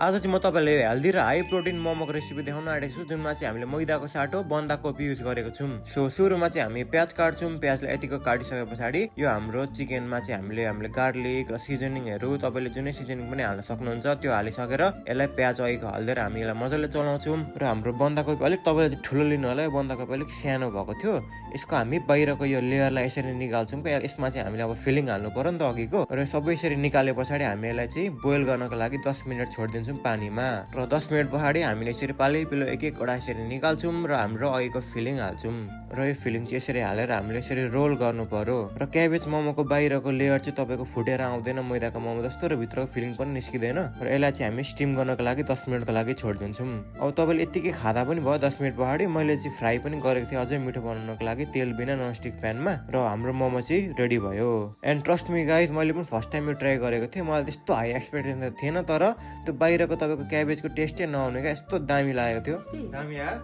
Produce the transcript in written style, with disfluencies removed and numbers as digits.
आज चाहिँ म तपाईँलाई हेल्दी र हाई प्रोटिन मोमोको रेसिपी देखाउन आँटेको छु, जुनमा चाहिँ हामीले मैदाको साटो बन्दाकोपी युज गरेको छौँ। सो सुरुमा चाहिँ हामी प्याज काट्छौँ। प्याजलाई यतिको काटिसके पछाडि यो हाम्रो चिकनमा चाहिँ हामीले गार्लिक र सिजनिङहरू तपाईँले जुनै सिजनिङ पनि हाल्न सक्नुहुन्छ त्यो हालिसकेर यसलाई प्याज अघिको हाल्दै हामी यसलाई मजाले चलाउँछौँ। र हाम्रो बन्दाकोपी अलिक तपाईँले चाहिँ ठुलो लिनु होला, यो बन्दाकोपी अलिक सानो भएको थियो। यसको हामी बाहिरको यो लेयरलाई यसरी निकाल्छौँ। यसमा चाहिँ हामीले अब फिलिङ हाल्नु पर्यो नि त अघिको, र सबै यसरी निकाले पछाडि हामी यसलाई चाहिँ बोइल गर्नको लागि 10 मिनट छोडिदिन्छौँ पानीमा। र 10 मिनट पछाडि हामीले यसरी पालै पिलो एक एकवटा यसरी निकाल्छौँ र हाम्रो अघिको फिलिङ हाल्छौँ। र यो फिलिङ चाहिँ यसरी हालेर हामीले यसरी रोल गर्नु पर्यो। र क्याबेज मोमोको बाहिरको लेयर चाहिँ तपाईँको फुटेर आउँदैन मैदाको मोमो जस्तो, र भित्रको फिलिङ पनि निस्किँदैन। र यसलाई चाहिँ हामी स्टिम गर्नको लागि 10 मिनटको लागि छोडिदिन्छौँ। अब तपाईँले यत्तिकै खाँदा पनि भयो 10 मिनट पछाडि। मैले चाहिँ फ्राई पनि गरेको थिएँ अझै मिठो बनाउनको लागि तेल बिना ननस्टिक प्यानमा, र हाम्रो मोमो चाहिँ रेडी भयो। एन्ड ट्रस्ट मी गाइज, मैले पनि फर्स्ट टाइम यो ट्राई गरेको थिएँ। मलाई त्यस्तो हाई एक्सपेक्टेसन त थिएन, तर त्यो बाहिरको तपाईँको क्याबेजको टेस्टै नआउने क्या, यस्तो दामी लागेको थियो। दामी यार।